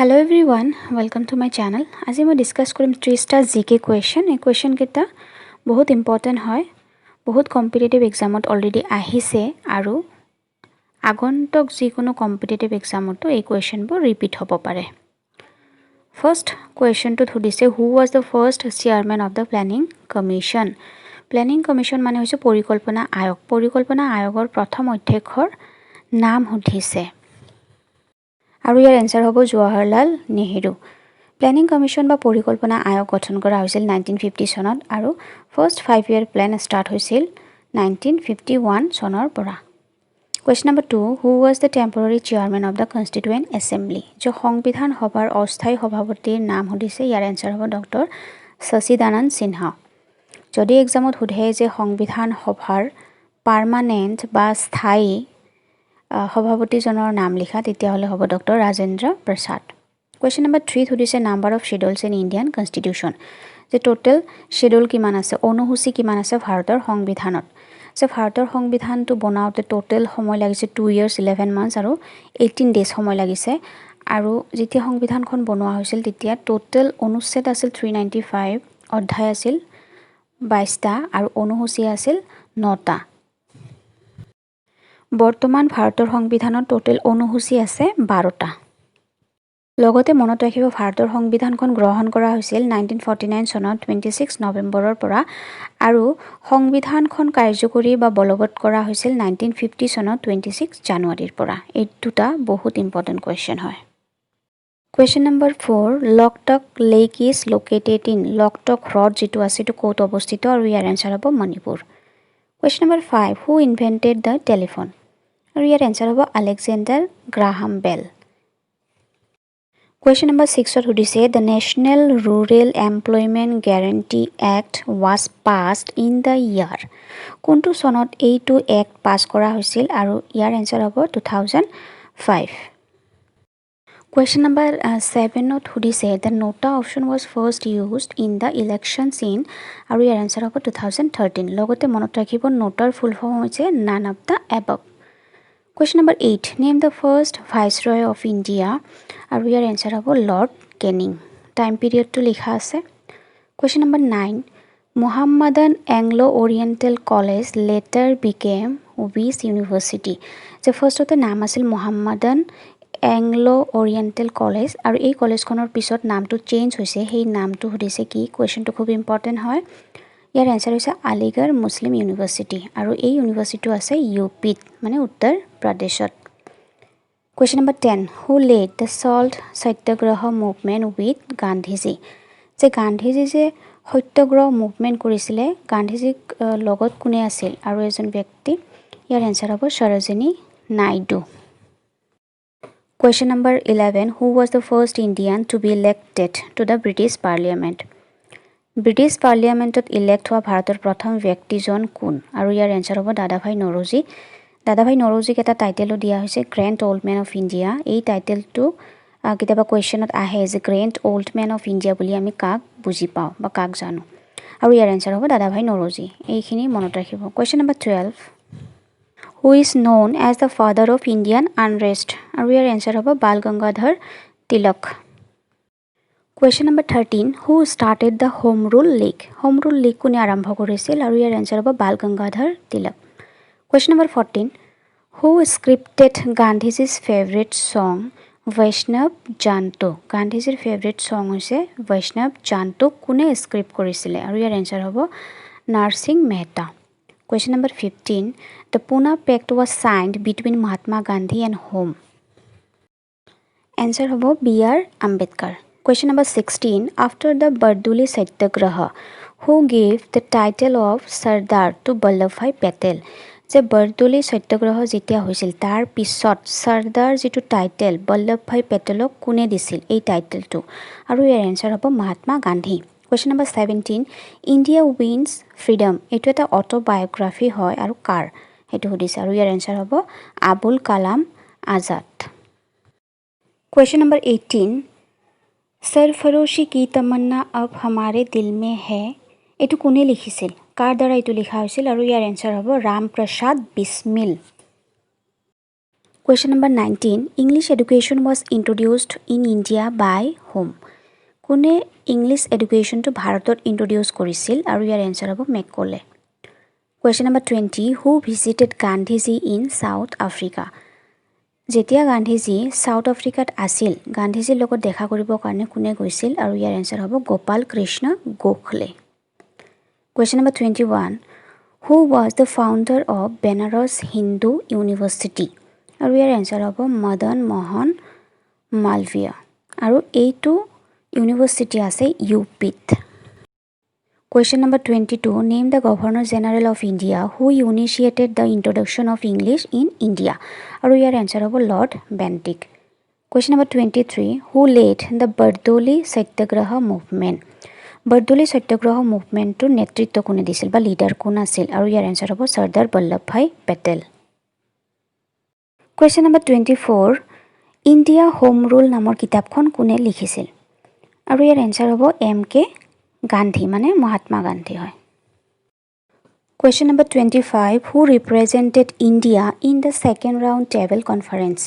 Hello everyone, welcome to my channel. আজি মই discuss কৰিম 30টা জি কে কুৱেশ্যন। এই কুৱেশ্যনকেইটা বহুত ইম্পৰ্টেণ্ট হয়, বহুত কম্পিটিটিভ এক্সামত অলৰেডি আহিছে আৰু আগন্তুক যিকোনো কম্পিটিটিভ এক্সামতো এই কুৱেশ্যনবোৰ ৰিপিট হ'ব পাৰে। ফাৰ্ষ্ট কুৱেশ্যনটোত সুধিছে, "Who was the first chairman of the Planning Commission?" Planning commission মানে হৈছে পৰিকল্পনা আয়োগ। পৰিকল্পনা আয়োগৰ প্ৰথম অধ্যক্ষৰ নাম সুধিছে আৰু ইয়াৰ এনচাৰ হ'ব জৱাহৰলাল নেহেৰু। প্লেনিং কমিশ্যন বা পৰিকল্পনা আয়োগ গঠন কৰা হৈছিল 1950 চনত আৰু ফাৰ্ষ্ট 5 ইয়েৰ প্লেন ষ্টাৰ্ট হৈছিল 1951 চনৰ পৰা। Question number 2, who was the temporary chairman of the Constituent Assembly? যে সংবিধান সভাৰ অস্থায়ী সভাপতিৰ নাম সুধিছে। ইয়াৰ এনচাৰ হ'ব ডক্টৰ শশীদানন্দ সিনহা। যদি এক্সামত সোধে যে সংবিধান সভাৰ পাৰ্মানেণ্ট বা স্থায়ী সভাপতিজনৰ নাম লিখা, তেতিয়াহ'লে হ'ব doctor Rajendra Prasad. Question number 3ত সুধিছে, number of schedules in Indian Constitution, যে টোটেল শ্বেডিউল কিমান আছে, অনুসূচী কিমান আছে ভাৰতৰ সংবিধানত। যে ভাৰতৰ সংবিধানটো বনাওঁতে টোটেল সময় লাগিছে 2 ইয়াৰ্ছ 11 মান্থছ আৰু 18 ডেইজ সময় লাগিছে। আৰু যেতিয়া সংবিধানখন বনোৱা হৈছিল, তেতিয়া টোটেল অনুচ্ছেদ আছিল 395, অধ্যায় আছিল 22টা আৰু অনুসূচী আছিল নটা। বৰ্তমান ভাৰতৰ সংবিধানত টোটেল অনুসূচী আছে 12টা। লগতে মনত ৰাখিব, ভাৰতৰ সংবিধানখন গ্ৰহণ কৰা হৈছিল 1949 চনত 26 নৱেম্বৰৰ পৰা আৰু সংবিধানখন কাৰ্যকৰী বা বলবৎ কৰা হৈছিল 1950 চনত 26 জানুৱাৰীৰ পৰা। এই দুটা বহুত ইম্পৰ্টেণ্ট কুৱেশ্যন হয়। Question number 4, Loktak Lake is located in? Loktak হ্ৰদ যিটো আছে, সেইটো ক'ত অৱস্থিত? আৰু ইয়াৰ এনচাৰ হ'ব Manipur. Question number 5, who invented the telephone? আৰু ইয়াৰ এনচাৰ হ'ব আলেকজেণ্ডাৰ গ্ৰাহাম বেল। কুৱেশ্যন নম্বৰ 6ত সুধিছে, the National Rural Employment Guarantee Act was passed in the year? কোনটো চনত এইটো এক্ট পাছ কৰা হৈছিল? আৰু ইয়াৰ এনচাৰ হ'ব 2005। কুৱেশ্যন নম্বৰ 7ত সুধিছে, the NOTA option was first used in the elections in? আৰু ইয়াৰ এনচাৰ হ'ব 2013। লগতে মনত ৰাখিব, নোটাৰ ফুল ফৰ্ম হৈছে none of the above. Question number 8, name the first Viceroy of India. আৰু ইয়াৰ এনচাৰ হ'ব লৰ্ড কেনিং। টাইম পিৰিয়ডটো লিখা আছে। Question number 9, Mohammedan Anglo Oriental College later became which university? যে ফাৰ্ষ্টতে নাম আছিল মহাম্মাদান এংলো অৰিয়েণ্টেল কলেজ আৰু এই কলেজখনৰ পিছত নামটো চেঞ্জ হৈছে, সেই নামটো সুধিছে কি। কুৱেশ্যনটো খুব ইম্পৰ্টেণ্ট হয়। ইয়াৰ এনচাৰ হৈছে আলিগড় মুছলিম ইউনিভাৰ্চিটি আৰু এই ইউনিভাৰ্চিটিটো আছে ইউ পিত, মানে উত্তৰ প্ৰদেশত। Question number 10, who led the Salt Satyagraha movement with Gandhiji? যে গান্ধীজী যে সত্যাগ্ৰহ মুভমেণ্ট কৰিছিলে, গান্ধীজীক লগত কোনে আছিল আৰু এজন ব্যক্তি? ইয়াৰ এনচাৰ হ'ব Sarojini Naidu. Question number 11, who was the first Indian to be elected to the British Parliament? British পাৰ্লিয়ামেণ্টত elect হোৱা ভাৰতৰ প্ৰথম ব্যক্তিজন কোন? আৰু ইয়াৰ এনচাৰ হ'ব দাদাভাই নৰজী। দাদাভাই নৰজীক এটা টাইটেলো দিয়া হৈছে, Grand Old Man of India। এই টাইটেলটো কেতিয়াবা কুৱেশ্যনত আহে যে Grand Old Man of India বুলি আমি কাক বুজি পাওঁ বা কাক জানো। আৰু ইয়াৰ এনচাৰ হ'ব দাদাভাই নৰজী। এইখিনি মনত ৰাখিব। Question number 12, who is known as the father of Indian unrest? আৰু ইয়াৰ এনচাৰ হ'ব Bal Gangadhar Tilak. Question number 13, who started the Home Rule League? Home rule league কোনে আৰম্ভ কৰিছিল? আৰু ইয়াৰ এনচাৰ হ'ব Bal Gangadhar Tilak. Question number 14, who scripted Gandhiji's favourite song Vaishnav Jan To? গান্ধীজীৰ favourite song হৈছে বৈষ্ণৱ জান তো, কোনে স্ক্ৰিপ্ট কৰিছিলে? আৰু ইয়াৰ এনচাৰ হ'ব nursing Mehta. Question number 15, the Poona Pact was signed between Mahatma Gandhi and whom? Answer হ'ব B R Ambedkar. Question number 16, after the Bardoli Satyagraha, who gave the title of Sardar to Vallabhbhai Patel? যে বৰদলি সত্যাগ্ৰহ যেতিয়া হৈছিল, তাৰ পিছত চৰ্দাৰ যিটো title Vallabhbhai পেটেলক কোনে দিছিল এই টাইটেলটো? আৰু ইয়াৰ এনচাৰ হ'ব Mahatma Gandhi. Question number 17, India Wins Freedom, এইটো এটা অট'বায়'গ্ৰাফী হয় আৰু কাৰ সেইটো সুধিছে। আৰু ইয়াৰ এনচাৰ হ'ব আবুল কালাম আজাদ। Question number 18, सरफरोशी की तमन्ना अब हमारे दिल में है, এইটো কোনে লিখিছিল, কাৰ দ্বাৰা এইটো লিখা হৈছিল? আৰু ইয়াৰ এনচাৰ হ'ব ৰাম প্ৰসাদ Bismil. Question number 19, English education was introduced in India by whom? কোনে ইংলিছ এডুকেশ্যনটো ভাৰতত ইণ্ট্ৰডিউচ কৰিছিল? আৰু ইয়াৰ এনচাৰ হ'ব Macaulay. Question number 20, who visited Gandhiji in South Africa? যেতিয়া গান্ধীজী চাউথ আফ্ৰিকাত আছিল, গান্ধীজীৰ লগত দেখা কৰিবৰ কাৰণে কোনে গৈছিল? আৰু ইয়াৰ এনচাৰ হ'ব Gopal Krishna Gokhale. Question number 21, who was the founder of Banaras Hindu University? আৰু ইয়াৰ এনচাৰ হ'ব মদন মোহন মালৱীয় আৰু এইটো ইউনিভাৰ্চিটি আছে ইউ পিত। Question number 22, name the Governor General of India who initiated the introduction of English in India. আৰু ইয়াৰ এনচাৰ হ'ব lord Bentinck. Question number 23, who led the Bardoli Satyagraha movement? Bardoli সত্যাগ্ৰহ মুভমেণ্টটোৰ নেতৃত্ব কোনে দিছিল বা লিডাৰ কোন আছিল? আৰু ইয়াৰ এনচাৰ হ'ব Sardar Vallabhbhai Patel. Question number 24, India Home Rule নামৰ কিতাপখন কোনে লিখিছিল? আৰু ইয়াৰ এনচাৰ হ'ব এম কে গান্ধী, মানে মহাত্মা গান্ধী হয়। Question number 25, who represented India in the Second Round Table Conference?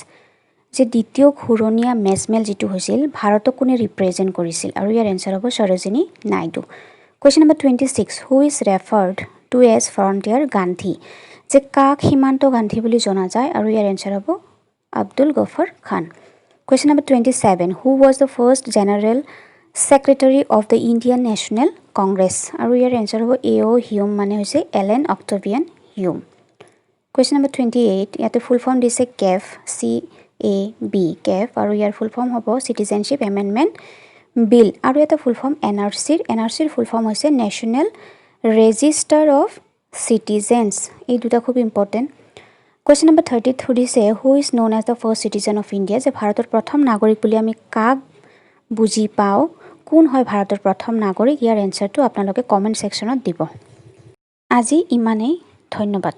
যে দ্বিতীয় ঘূৰণীয়া মেজমেল যিটো হৈছিল, ভাৰতক কোনে ৰিপ্ৰেজেণ্ট কৰিছিল? আৰু ইয়াৰ এনচাৰ হ'ব Sarojini Naidu. Question number 26, who is referred to as Frontier Gandhi? যে কাক সীমান্ত গান্ধী বুলি জনা যায়? আৰু ইয়াৰ এনচাৰ হ'ব আব্দুল গফৰ খান। Question number 27, who was the first General Secretary of the Indian National Congress? আৰু ইয়াৰ এনচাৰ হ'ব এ অ' হিউম, মানে হৈছে এলেন অক্টোভিয়ান হিউম। কুৱেশ্যন নম্বৰ 28, ইয়াতে ফুল ফৰ্ম দিছে কেফ, CAB, কেফ, আৰু ইয়াৰ ফুল ফৰ্ম হ'ব চিটিজেনশ্বিপ এমেণ্ডমেণ্ট বিল। আৰু এটা ফুল ফৰ্ম এন আৰ চিৰ। এন আৰ চিৰ ফুল ফৰ্ম হৈছে নেশ্যনেল ৰেজিষ্টাৰ অফ চিটিজেনছ। এই দুটা খুব ইম্পৰ্টেণ্ট। কুৱেশ্যন নম্বৰ 30ত সুধিছে, who is known as the first citizen of India? যে ভাৰতৰ প্ৰথম নাগৰিক বুলি আমি কাক বুজি পাওঁ? কোন হয় ভাৰতৰ প্ৰথম নাগৰিক? ইয়াৰ এনচাৰটো আপোনালোকে কমেণ্ট ছেকশ্যনত দিব। আজি ইমানেই, ধন্যবাদ।